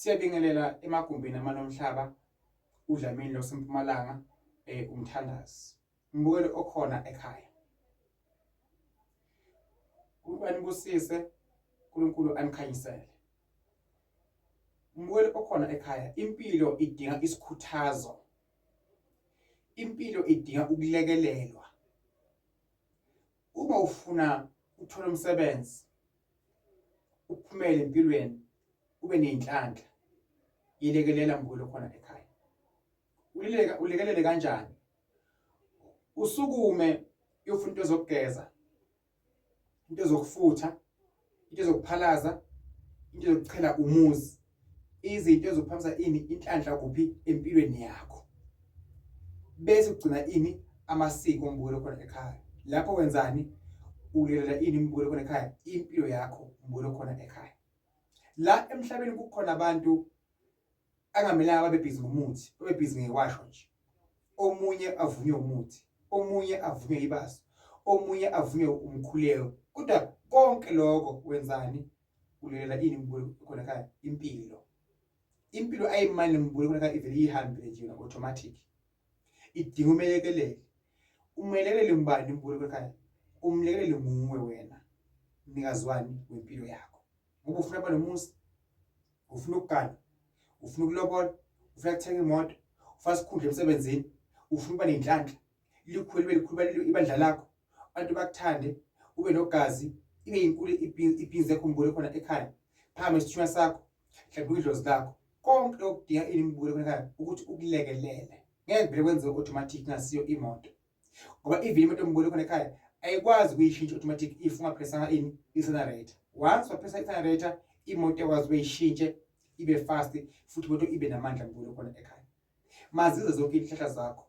Siyabingelela emagumbini amanomhlaba uDlamini losempumalanga umthandazi. Mbukeli okhona ekhaya. uNkulunkulu anibusise, uNkulunkulu anikhanyisele. Mbukeli okhona ekhaya, impilo idinga isikhuthazo. Impilo idinga ukulekelelwa. Uma ufuna ukuthola umsebenzi, uphumele empilweni, ube nezinhlanhla, yilekelela mbukeli okhona ekhaya. Ulileka ulekelele kanjani? Usukume uyofuna into zokugeza, into zokufutha, into zokuphalaza, into zokuchela umuzi, izinto ezokuphamisa ini inhlanhla kuphi empilweni yakho. Bese ugcina ini amasiko mbukelo khona ekhaya. Lapho wenzani? Ulekelela ini mbukelo khona ekhaya? Impilo yakho mbukelo khona ekhaya. La emhlabeni kukhona abantu angamelanga babe busy ngomuthi, babe busy ngewasho nje. Omunye avunywe umuthi, omunye avunywe ibaso, omunye avunywe umkhuleko. Kodwa konke lokho wenzani? Ulelela ini mbukelo khona ekhaya? Impilo. Impilo ayimane mbukelo khona ekhaya ivele ihambele nje yona automatic. Idinga umelekeleli. Umelekeleli ngubani mbukelo khona ekhaya? Umlekeleli nguwe wena, mnikazi wani wempilo yakho. Ngoba ufuna ukuba nomuzi, ufuna ukugana, ufuna ukulobola, ufuna ukuthenga imoto, ufuna isikhundla emsebenzini, ufuna ukuba nenhlanhla, likhulu libe likhulu ibandla lakho, abantu bakuthande, ube nogazi, ibe yinkulu ibhizinisi yakho mbukelo khona ekhaya, phakame isithunywa sakho, mhlawumbe idlozi lakho. Konke lokho kudinga ini mbukelo khona ekhaya ukuthi ukulekelele. Ngeke vele kwenziwe automatic ngasiyo imoto. Ngoba even imoto mbukelo khona ekhaya ayikwazi ukuyishintsha automatic if ungaphresanga ini i-accelerator. Once wapressa i-accelerator imoto iyakwazi ukuyishintshe ibe fast futhi imoto ibe namandla mbukelo khona ekhaya. Mazize zonke inhlahla zakho.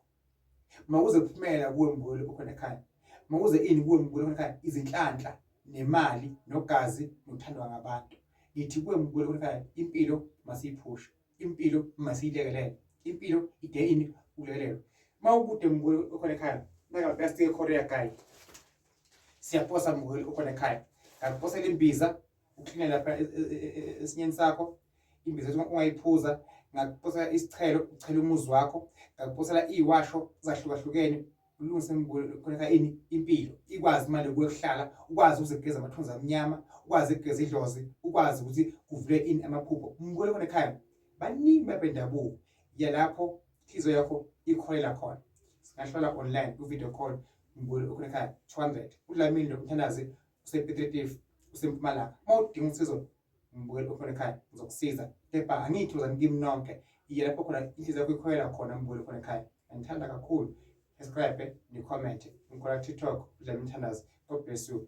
Makuze kuphumela kuwe mbukelo okhona ekhaya. Makuze ini kuwe mbukelo okhona ekhaya izinhlanhla nemali nogazi nokuthandwa ngabantu. Ngithi kuwe mbukelo okhona ekhaya impilo masiyiphushe. Impilo masiyilekelele. Impilo ide ini ukulekelelwa. Mawukude mbukelo okhona ekhaya naka best eKorea guy. Siyaposa mbukelo okhona ekhaya. Ngakuposela imbiza ukline lapha esinyeni sakho imbiza ethi ungayiphuza ngakuposela isichelo uchele umuzi wakho ngakuposela iziwasho zahlukahlukene ulungise khona ini impilo ikwazi imali yokuhlala ukwazi ukuzigeza amathunzi amnyama ukwazi ukugeza idlozi ukwazi ukuthi kuvule ini amaphupho umbukele khona ekhaya baningi babendabuko yalapho inhliziyo yakho ikholela khona singahlola online ku-video call umbukele okhona ekhaya 200 uDlamini lo umthandazi usePiet Retief usempumalanga uma udinga usizo ngibukele okhona ekhaya ngizokusiza kepha angithi uzani kimi nonke iye lapho khona inhliziyo yakho ikhoyela khona ngibukele khona ekhaya ngithanda kakhulu subscribe ni comment ngikhona TikTok uDlamini Mthandazi. God bless you.